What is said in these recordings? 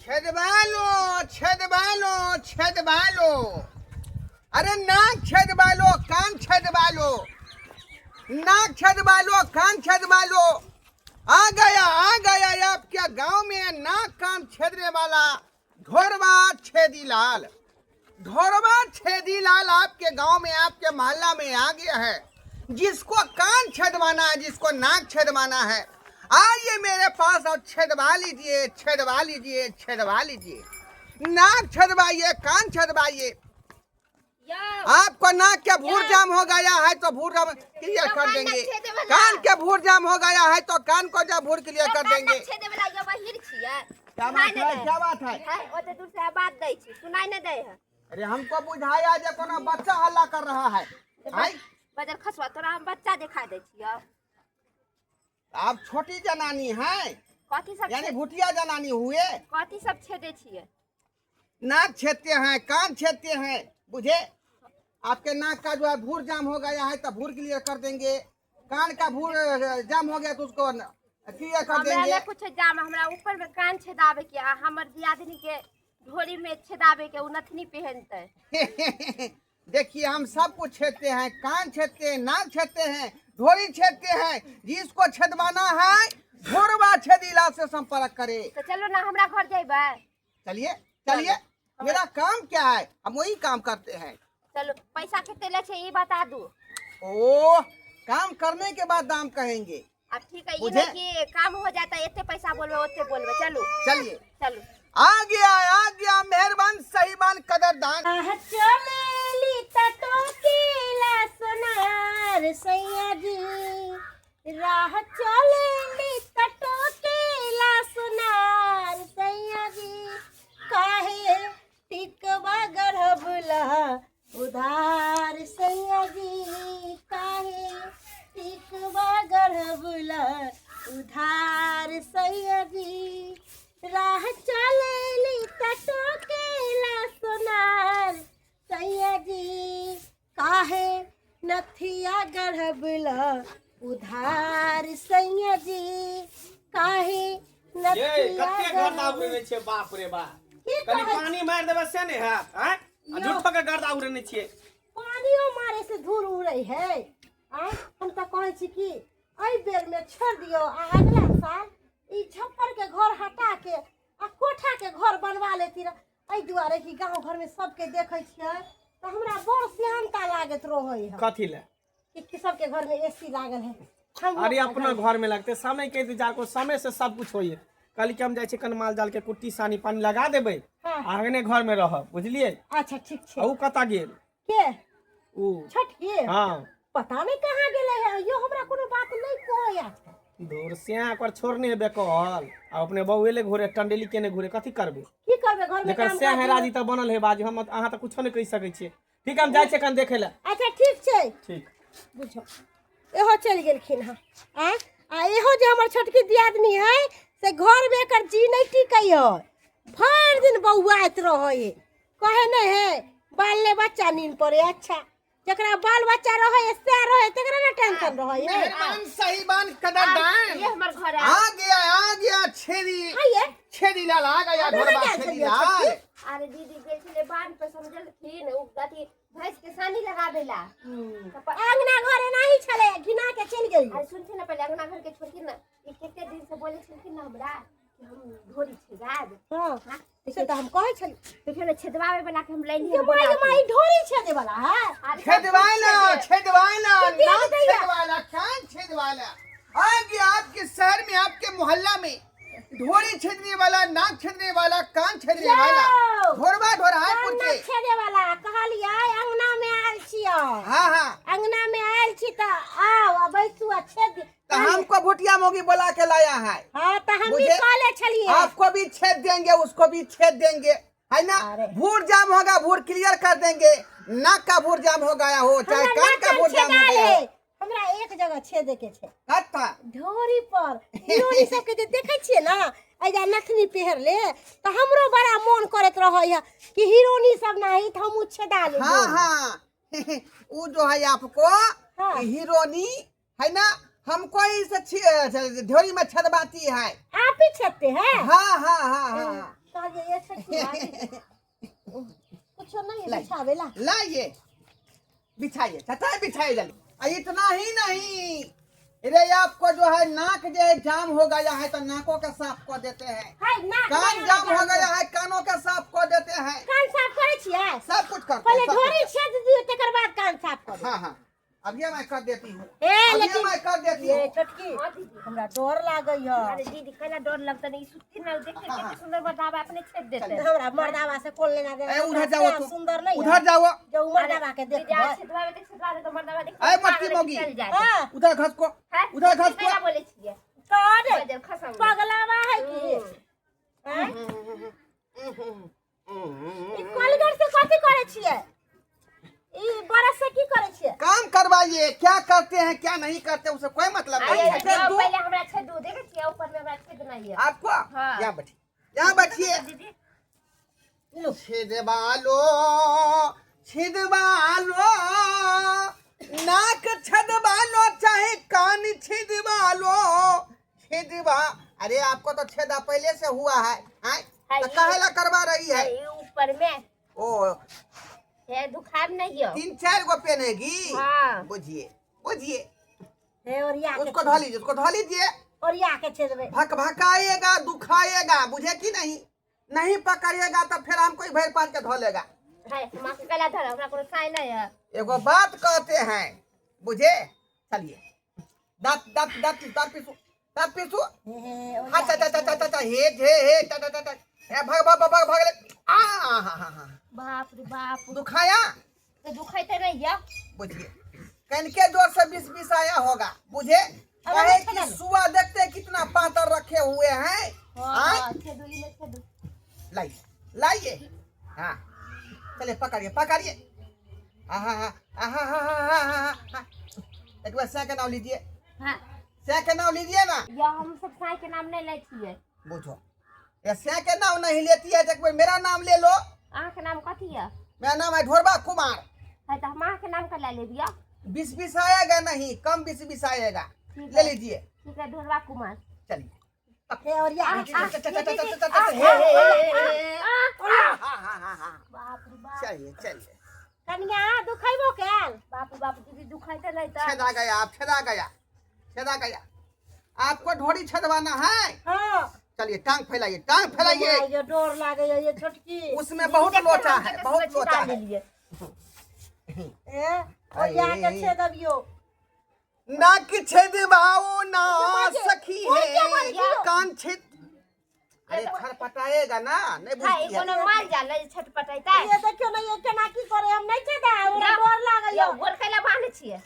छेदवा लो, छेदवा लो, छेदवा लो। अरे नाक छेदवा लो, कान छेदवा लो, नाक छेदवा लो, कान छेदवा लो। आ गया, आ गया आपके गांव में नाक कान छेदने वाला ढोरवा छेदीलाल। ढोरवा छेदीलाल आपके गांव में, आपके मोहल्ला में आ गया है। जिसको कान छेदवाना है, जिसको नाक छेदवाना है, आइए मेरे पास और छेदवा लीजिए, छेदवा लीजिए, छेदवा लीजिए। नाक छेदवाइए, कान छेदवाइए। आपको नाक के भूर जाम हो गया है तो भूर जाम क्लियर कर देंगे। कान के भूर जाम हो गया है तो कान को जब भूर क्लियर कर देंगे। क्या बात है, क्या बात है? ओते दूर से आवाज दै छी, सुनाई नहीं दै है। अरे हमको बुझाया जे कोनो बच्चा हल्ला कर रहा है। आय बजर खसवा, तोरा हम बच्चा दिखा दै छियो। आप छोटी जनानी है, कथी सब यानी भुटिया जनानी हुए। कथी सब छेदे छिए? नाक छेदते हैं, कान छेदते हैं, बुझे? आपके नाक का जो है भूर जाम हो गया है तो भूर क्लियर कर देंगे। कान का भूर जाम हो गया तो उसको क्लियर कर हमरा देंगे। नहीं कुछ जाम, हमरा ऊपर में कान छेदावे के आ हमर दियादनी के ढोरी में छेदावे के, उ नथनी पहनते। देखिए हम सब कुछ छेदते हैं, कान छेदते हैं, नाक छेदते हैं, ढोरी छेदते हैं। जिसको छेदवाना है ढोरवा छेदीलाल से संपर्क करे। तो चलो ना हमरा घर जेबै। चलिए चलिए, मेरा काम क्या है, हम वही काम करते हैं। चलो पैसा कितने ले छे ई बता दू। ओ काम करने के बाद दाम कहेंगे। अब ठीक है, ई बुझे? नहीं कि काम हो जाता है एते पैसा बोलबे ओते बोलबे। चलू चलिए चलू। आ गया, आ गया मेहरबान सहीबान कदरदान। चलेली तटोकेला सोनार सैया जी, राह चलेली तटोकेला सोनार सैया जी, काहे टिकवा गढ़बला उधार सैया जी, काहे टिकवा गढ़बला उधार सैया जी, राह चलेली तटोकेला सोनार सैया जी, काहे नथिया गढ़बला उधार सैया जी, काहे ये नथिया कते गर्दा गढ़बला। उड़ेने छियै, बाप रे बाप। की कनि कहै पानी मारि देबै से नहि हैत, आँय? आ यौ। झूठो के गर्दा उड़ेने छियै। पानियो मारे से धूल उड़ै है। आँय, हम तऽ कहै छी कि एहि बेर में छोड़ि दियौ आ अगला साल ई छप्पर के घर हटा के आ कोठा के घर बनवा लेती रह। एहि दुआरे कि गाँव घर में सबके देखै छियै तऽ हमरा बड़ सियानता लागैत रहै है। कथी लए? कि सबके घर में एसी लागल है। हम अरे अपना घर में लगते समय के इंतजार को, समय से सब कुछ होइए। कहली कि हम जाइ छियै कनि माल जाल के कुट्टी सानी पानी लगा देबै। हाँ। आंगने घर में रहब, बुझलियै? अच्छा ठीक छै। आ उ कतऽ गेल? के? उ छोटकी? हाँ। पता नहीं कहाँ गेलै है, यो हमरा कोनो बात नहीं कहै आजकल। दूर से ओकर छोड़ने हेबे कहल आ अपने बौएले घुरे टंडेली केने घुरे, कथी करबै? की करबै घर में जकर काम से है काज राजी तऽ बनल है बाजी, हम अहाँ तऽ कुछो नहि कहि सकै छियै। ठीक, हम जाइ छियै कनि देखै लए। अच्छा ठीक छै। ठीक। बुझो इहो चलि गेलखिन हँ। आँय, आ इहो जे हमर छोटकी दियादनी है से घर में एकर जी नहीं टिकै है, भरि दिन बौआइत रहै है, कहे नहीं है बाल ले बच्चा नींद पड़े। अच्छा जकरा बाल बच्चा रहे है से रहे तकरा ना टेंशन रहे है। मेहरबान सहीबान कदरदान। ये हमर घर है। आ गया, आ गया छेदी। आइए। छेदी लाल आ गया, अरे ढोरबा क्या छेदी छेदी लाल। छेदी? अरे दीदी गेल छलै बांध पे, समझलखिन उ अथी भैंस के सानी लगाबे ला। अंगना घर एनाही छलै, घिना के चलि गेल। अरे सुनथिन ना पहिले अंगना घर के छोड़थिन ना, ई कते दिन से बोले छलखिन ना हमरा कि हम ढोरी छेदाब। हाँ, हाँ, से तऽ हम कहै छली। देखियौ ने छेदवावे वाला के हम लैली। ये माय माय ढोरी छेदे वाला है। छेदवाना, छेदवाना, कितने नाक बताइए? छेदवाना, कान छेदवाना। आ गया आपके शहर में, आपके मोहल्ला में ढोरी छेदने वाला, नाक छेदने वाला, कान छेदने वाला, यौ! ढोरबा ढोरहापुर कान के। छेदे वाला कहलियै अंगना में आयल छियै। हाँ हाँ। अंगना में आयल छी तऽ आउ आ बैसू आ छेद। तो हमको भुटिया मोगी बुला के लाया है। हाँ तो हम भी मुझे- कहले छलिए। आपको भी छेद देंगे, उसको भी छेद देंगे, है ना? अरे। भूर जाम होगा, भूर क्लियर कर देंगे। नाक का भूर जाम हो गया हो, चाहे हमरा कान का नाक भूर जाम हो छेदा गया हो। ले। हमरा एक जगह छेदे के छै। कत्ता? ढोरी पर ढोरी सबके जे देखै छियै ना, एजा नथनी पहिर ले तऽ हमरो बड़ा मोन करैत रहै है कि हीरोनी सब नाही तऽ हमहूँ छेदा लेबै। हाँ हाँ। वो जो है आपको हाँ। हीरोनी है ना, हमको ही से ढोरी में छदवाती है। आप ही छेदते हैं? हाँ, हाँ, हाँ, हाँ, हाँ। कहलियै छोटकी कुछो नहीं है बिछावेला। लाइए, बिछाइए, चटाई बिछाइए जल्दी। आ, इतना ही नहीं, अरे आपको जो है नाक जो है जाम हो गया है तो नाकों के साफ कर देते हैं। हाय नाक कान नहीं जाम हो हमरा गया है, कानों के साफ कर देते हैं। कान साफ करै छियै? सब कुछ करते पहिले हैं, सब ढोरी कुछ। छेद दियौ तकर बाद कान साफ करू। हाँ हाँ, अब ये मैं कर देती हूँ। ए अब ये लेकिन मैं कर देती ये हूँ। छोटकी हाँ दीदी। हमरा डर लागै है। अरे दीदी कैला डर लगता नहीं, सुती ना देखते हाँ, हाँ। कितने सुंदर मर्दावा अपने छेद देते हैं। हमरा मर्दावा से कोन लेना देना? ए, उधर हमरा जाओ श्याम तुम। सुंदर नहीं है। उधर जाओ। जो मर्दावा के दीदी देखबै। आज छेदवावे देख, छेदवावे तो मर्दावा देख। ए, मटकी मौगी। चल जाए। हाँ उधर घस को, हैं? उधर घस कैला को। बोले छियै? तर बजर खसम। पगलावा है की? हैं? ई कोलगेट से कथी करै छियै? ई बरस से की करै छियै? काम करवाइए, क्या करते हैं क्या नहीं करते उसे कोई मतलब अरे नहीं है। दीदी, पहले हमरा छेदू देखे छियै, ऊपर में हमरा छेद नहीं है। आपको हाँ। यहाँ बैठिए, यहाँ बैठिए। दीदी छिदवा लो, छिदवा लो, नाक छदवा लो चाहे कान छिदवा लो, छिदवा। अरे आपको तो छेदा पहले से हुआ है, हैं? हाँ, तो ये- काहे करवा रही है? ये ऊपर में ओ है दुखाब नहीं हो। 3-4 गो पहनेगी। हाँ। बुझिए बुझिए। हे ओरिया के उसको धो लीजिए, उसको धो लीजिए। ओरिया के छेदबै। भक भकाएगा, दुखाएगा, बुझे कि नहीं? नहीं पकड़िएगा तो फिर हमको ही भर पान के धो लेगा। है माँ के गला धर, हमरा कोनो साई नहीं है। एगो बात कहते हैं, बुझे? चलिए, दांत दांत दांत दांत पीसू, दांत पीसू। हे हे हाँ, चा चा चा चा चा चा, हे हे हे चा चा चा चा, हे भाग भाग भाग भाग ले। आ हा हा हा, बाप रे बाप। दुखाया? तो दुखाइते नहीं है। बुझिए, कनके जोर से बीस बीस आया होगा, बुझे? अब कहे अच्छा कि लगा। सुआ देखते कितना पातर रखे हुए हैं। हाँ आय? छेदू ई में छेदू। लाइए लाइए, हाँ चलिए, पकड़िए पकड़िए। हाँ हाँ हाँ हाँ हाँ हाँ हाँ हाँ हाँ, एक बार सै के नाम लीजिए। हाँ सै के नाम लीजिए ना। या हम सब साई के नाम नहीं लै छियै। बुझो, ये सै के नाम नहीं लेती है तो एक बार मेरा नाम ले लो। अहाँ के नाम कथी है? मेरा नाम है ढोरबा कुमार। है तो हम अहाँ के नाम कला लेबिया। बीस बीस आएगा नहीं, कम बीस बीस आएगा। ठीक ले है। लीजिए। ठीक है ढोरबा कुमार। चलिए। हे ओरिया के चा, चा, चा, चा, चा, चा, चा, हे, हे, हे, हे, हे। हाँ, हाँ, हाँ, हाँ। बाप रे बाप। चलिए चलिए। कनिया दुखैबो कैल? बाप रे बाप दीदी दुखाइते नहीं तो। छेदा गया, आप छेदा गया, छेदा गया। आपको ढोरी छेदवाना है? हाँ। चलिए, टांग फैलाइए, टांग फैलाइए। ये डर लागे है ये छोटकी। उसमें बहुत लोचा है, बहुत लोचा है। है। ए ओरिया के छेदबियो। नाक छेदवाओ ना सखी है, क्या? कान छेद, अरे छरपटाएगा ना, नहीं हाय बुझती है। कोनो मार जाला जे छटपटाइता। ये देखियो ना, ये केना की करे, हम नहीं छेदा, हमरा डर लागे यो गोर कैला बांधे छियै?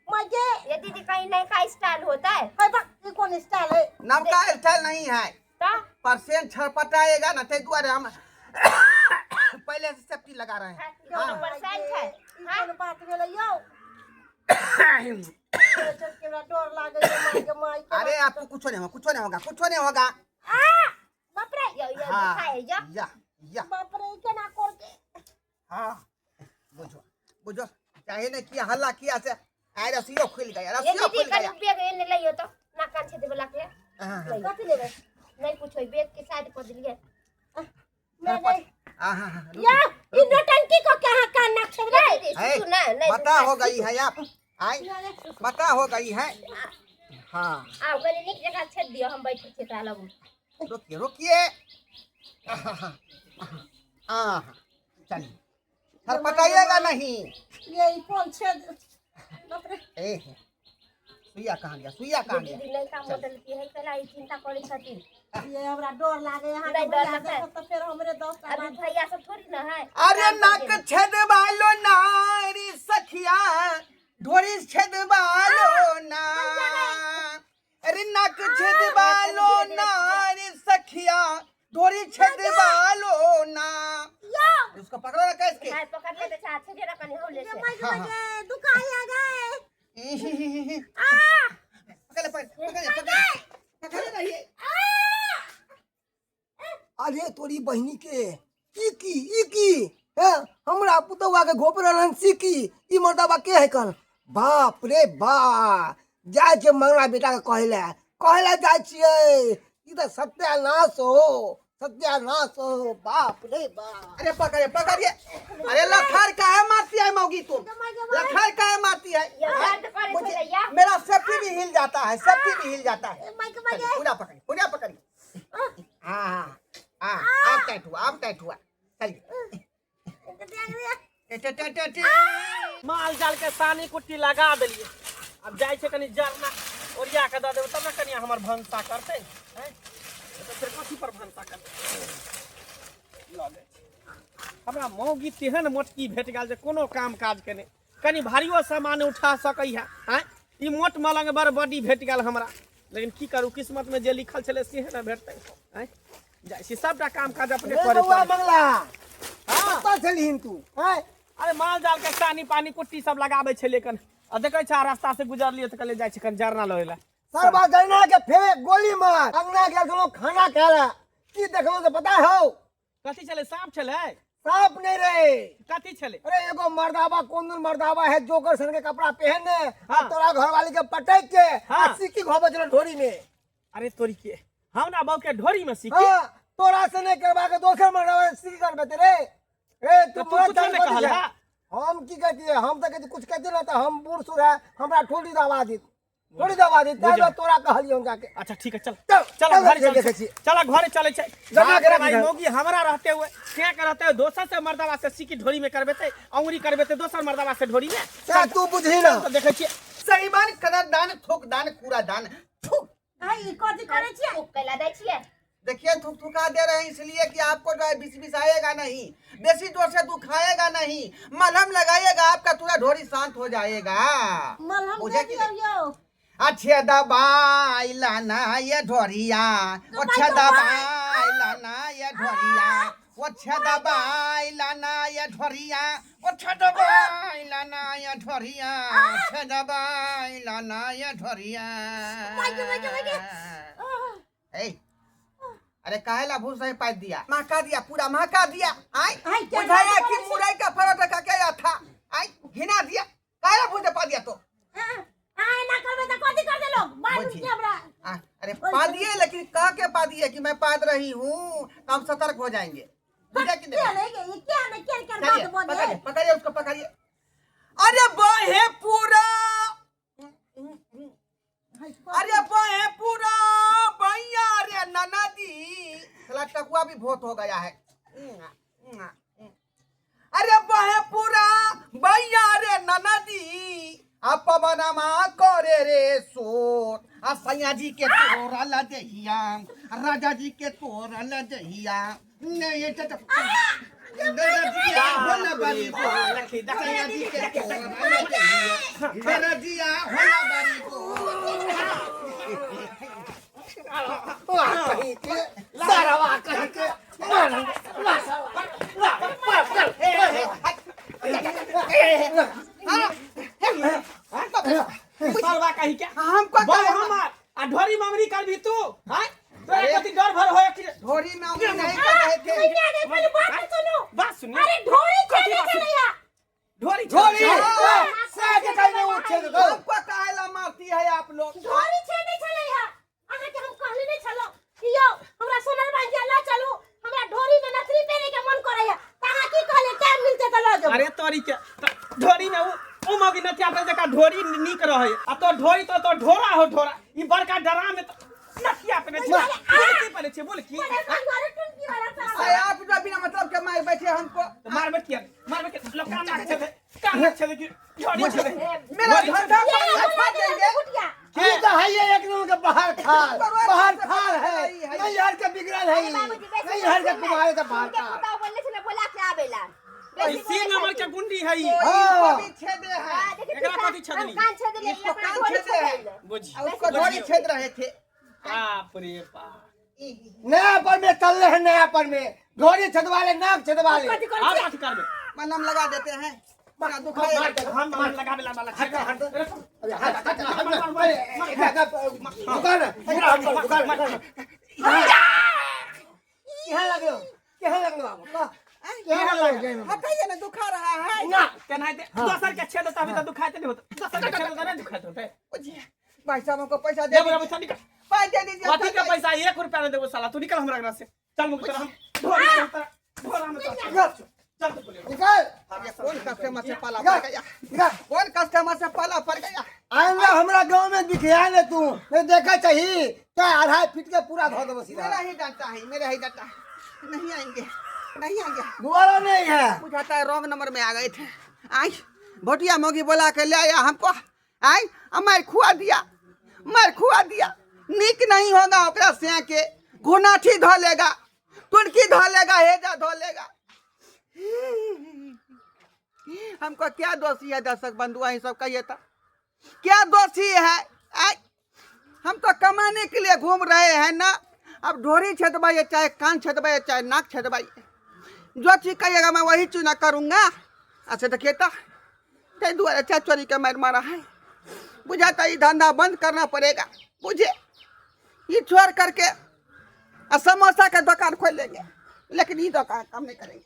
मजे। ये दीदी कहीं नया का स्टाइल होता है। है बक, ई कोन स्टाइल है? नवका स्टाइल नहीं है। तो परसेंट छरपटाएगा ना, ते दुआरे हम पहले से सेफ्टी लगा रहे हैं। कोनो परसेंट है? ई कोन बात भेलै यौ? ये छोटकी हमरा डर लागे है, माय के माय के। अरे आपको कुछ नहीं होगा, कुछ नहीं होगा, कुछ नहीं होगा। आ बाप रे। यो यो हाँ दुखाए यो। या या। बाप रे, ई केना कर के? हाँ बुझो बुझो, चाहे ने किया हल्ला किया से आए रसियो खुल गया, ये रसियो दीदी खुल कनी गया। बैग एने लइयो तो ना कान छेदे वाला के। हाँ, हाँ, कथी लेबै? नहीं कुछ होई, बैग के साइड कर दिलिए। मैं नहीं। हाँ, हाँ, हाँ, या ई नौटंकी को क्या कान नाक छेदबै? ये दीदी है, सुसु ना नहीं बता हो गई है आप आई बता हो गई है। हाँ आओ कनी नीक जगह छेद दियो, हम बैठे छियै तोरा लग। रुकिए रुकिए, हाँ चलिए, छरपटाइएगा नहीं। ये ई कोन छेद? बाप रे। ए सुइया कहाँ गया, सुइया कहाँ गया? दीदी नहीं काम होटल की है कला ई चिंता करै छथिन। ये हमरा डर लागे यहाँ नहीं डर लगतै। देखब तऽ फेर हमरे 10 टा अभी भैया सब थोड़ी ना है। अरे नाक छेदवा लो नारी सखिया, ढोरी छेदवा लो ना। अरे नाक छेदवा लो नारी सखिया, ढोरी छेदवा लो ना। उसको पकड़ो ना कैस के। हाय पकड़ ले तो अच्छे जरा कनी होले से। हाँ, हाँ। दुखाई आ गए। पकड़ ले, पकड़ पकड़ ले, पकड़ पकड़ ले रहिए। अरे तोरी बहिनी के ई की ई की हैं, हमरा पुतौआ के घोप रहल हन सिकी, ई मर्दाबा के है कल? बाप रे बा, जाइ छियै मंगला बेटा के कहै लए, कहै लए जाइ छियै, ई तऽ सत्यानाश हो। सत्यानाश हो, बाप रे बाप। अरे पकड़िए पकड़िए, अरे लथार काहे मारती है मौगी तुम, लथार काहे मारती है? ये दर्द करे मुझे छलैया। मेरा सेफ्टी भी हिल जाता है, सेफ्टी भी हिल जाता है। माइक माइक चलिए, पूरा पकड़िए पूरा पकड़िए। हाँ हाँ हाँ, आप टाइट हुआ, आप टाइट हुआ। चलिए टे, टे, टे, टे, टे। माल जाल के सानी कुट्टी लगा देलिए, अब जाइ छै कनी जरना ओरिया के दऽ देबै तब ने कनि हमर भनसा करतै। हैं तऽ फेर कथी पर भनसा करतै? लऽ जाइ छी। हमरा मौगी तेहन मोटकी भेट गेल जे कोनो काम काज के नहि, कनि भारियो सामान उठा सकैए। आँय ई मोट मलंग बड़ बडी भेट गेल हमरा, लेकिन की करू, किस्मत में जे लिखल छलै सेहे ने भेटतै। आँय जाइ छी सबटा काम काज अपने रे करे बौआ पड़तै। मंगला, हाँ। कतऽ छलहिन तू? आँय अरे माल जाल के सानी पानी कुट्टी सब लगाबै छै, लेकिन आ देखै छै रास्ता से गुजरलियै तऽ कहलियै जाइ छी कनि जरना लऽ लै। सरबा जरना के फेर गोली मार। अंगना गेल छलहुँ खाना खाय लए, की देखलहुँ से पता हौ? कथी छलै? साँप छलै? सांप नहीं रहे। कथी छलै? अरे एगो मर्दाबा, कोन दिन मर्दाबा है, जोकर सन के कपड़ा पहने हाँ। आ तोरा घरवाली के पटक के हाँ। आ सिक्की घोबे छलो ढोरी में। अरे तोरी के, हम ना बहू के ढोरी में सीखी। हाँ, तोरा से नहीं करवा के दोसर मर्दाबा से सिक्की करबे रे। ए तो तू तू मर्द कुछो जान नहीं बच कहल जा। हा? हम की कहती है, हम तो कहती कुछ कहती ना तो हम बूढ़ सूढ़ है, हमरा ठोड़ी दबा दी, थोड़ी दबा दी, बुझल। तब तोरा कहलियो हम जाके। अच्छा ठीक है, चल चल, चल चल, घरे चल, देखै छी। चल घरे चले छै। जमा के रख भाई घर। मौगी हमरा रहते हुए क्या करते हुए दोसर से मर्दावा से सिक्की ढोरी में करबे ते, अंगुरी करबे ते दोसर मर्दावा से ढोरी में। चल तू बुझही ना। तो देखै छियै। सहीमान कदरदान थूक दान कूड़ा दान थूक। आई ई कथी करै छियै? थूक कैला दै छियै? देखिए थूक थुका दे रहे हैं इसलिए कि आपको जो है बिस बिस आएगा नहीं, बेसी जोर से दुखाएगा नहीं, मलहम लगाइएगा आपका पूरा ढोरी शांत हो जाएगा। मलहम बुझे दे कि दियौ नहीं? यौ। अच्छे दबाई लाना ये ढोरिया, अच्छे दबाई लाना ये ढोरिया, अच्छे दबाई लाना ये ढोरिया, अच्छा दबाई लाना ये ढोरिया, अच्छा दबाई लाना ये ढोरिया। ए, अरे काहे ला भूस नहीं पाइप दिया, महका दिया, पूरा महका दिया। आई आई, क्या बुझाया बात कि करै छी? मुरई का परोठा खा के आया था, आई घिना दिया, काहे ला भूस पा दिया तो? आ एना करबै तऽ कथी करतै लोग? मार बुझी। के हमरा। अरे पा दिए, लेकिन कह के पा दिए कि मैं पाद रही हूँ तो हम सतर्क हो जाएंगे। बुझा कि किया नहीं? नहीं ये किया नहीं किया किया चलिए, बात बोले। पकड़िए पकड़िए उसको पकड़िए। अरे बहे पूरा, अरे बहे पूरा भैया, अरे नाना दी साला टकुआ भी बहुत हो गया है। अरे बहे पूरा भैया, अरे नाना दी आप पवनमा करे रे सोर, आ सैया जी के तोरा ला दहिया, राजा जी के तोरा ला दहिया, नहीं तो दरजिया होला बारी को, सैया जी के तोरा ला दहिया, दरजिया होला बारी को। वाह कहीं के सारा कहीं के मार मार मार मार। सरवा कही के हमको बौ काहे हमर आ ढोरी मंगरी करबी तू? हैं तोरा कथी डर भर होय कि ढोरी में उंगली नहीं कर रहे थे? भैया रे पहले बात तो सुनो। बात सुनिए। अरे ढोरी कथी छेदे बात सुन? छलैया। ढोरी ढोरी हाँ। से के कहीं नहीं उठे तो हमको काहे ला मारती है आप लोग? ढोरी छेदे छलैया। अहाँ के हम कहले नहीं छलो कि यौ हमरा सोनर बांझिया ल चलू, हमरा ढोरी में नथरी पहने के मन करैया, त अहाँ की कहले टाइम मिलते त ल जेबै। अरे तोरी के त ढोरी में उ मगी नथिया पे जका ढोरी नीक रहे, आ तो ढोरी तो ढोरा हो ढोरा, ई बड़का डरा में तो नथिया पे छै। बोल की पड़े छै, बोल की? अरे अरे टुनकी वाला साला। अरे आप जो बिना मतलब के मार बैठे हमको। तो मारबे किया, मारबे के लोग कान नाक छे, कान नाक छे कि ढोरी छे। मेरा धंधा ये पानी बोला खा दिया देंगे। कुटिया। की तो है ये एक दिन के बाहर खाल, बाहर खाल है, नहीं हर के बिगड़ल है, नहीं हर के कुमारे तो बाहर उनके खाल। पुताह बोलले छलै बोला के आबेला। ई सी नंबर के गुंडी है ई। तो इनको भी छेदे है। हाँ, देखिए, एकरा पीछा कथी छेदली? हम कान छेदली, इसको अपना कान ढोरी छेदे है। छेदली। बुझी। और उसको ढोरी छेद रहे थे। बाप रे बाप। नया पर में चल रहे हैं, नया पर में ढोरी छदवाले, नाक छदवाले। कथी करै अब छियै? कथी करबे? मलहम लगा देते हैं, बड़ा दुखाएगा। हम मार लगाबे ला माला। हट हट अरे हट हट हट, अरे दुकान है, दुकान दुकान केहन लगलो, केहन लगलो बाबा, केहन लगलो? हटाइए ना, दुखा रहा है ना तेनाहिते दोसर के छेद तभी तो दुखाते नहीं होत, दोसर के छेद नहीं दुखाते होते। भाई साहब हमको पैसा दे दे बोला दीजिए, पैसा निकल। पैसा दे दीजिए। कथी के पैसा? 1 रुपया नहीं देबो साला, तू निकल हमरा घर से। चल मुख हम ढोरा में ढोरा में निकाल चल तो बोले निकाल ये कौन कस्टमर से पाला निकाल पड़ गया? निकाल कौन कस्टमर से पाला पड़ गया? आइंदा हमरा गांव में दिखिया ने तू नहीं देखा चाहिए तो 2.5 फीट के पूरा धो देबो सीधा। मेरा ही डांटा है, मेरा ही डांटा है। नहीं आएंगे, नहीं आएंगे। दोबारा नहीं है। बुझाता है रॉन्ग नंबर में आ गए थे। आई भोटिया मोगी बोला के ले आया हमको, आई मार खुआ दिया, मार खुआ दिया। निक नहीं होगा ओकरा से के घुनाठी धो लेगा, तुनकी धो लेगा, हेजा धो लेगा। हमको क्या दोषी है दर्शक बंधु, ही सब कहिए था क्या दोषी है? आई हम तो कमाने के लिए घूम रहे हैं ना। अब ढोरी छेदवाइए, चाहे कान छेदवाइए, चाहे नाक छेदवाइए, जो चीज कहिएगा मैं वही चीज ना करूँगा। अच्छा देखिए तो ताहि दुआरे चाहे चोरी के मार मारा है। बुझाता ये धंधा बंद करना पड़ेगा मुझे, ये छोड़ करके और समोसा का दुकान खोल लेंगे, लेकिन ये दुकान काम नहीं करेंगे।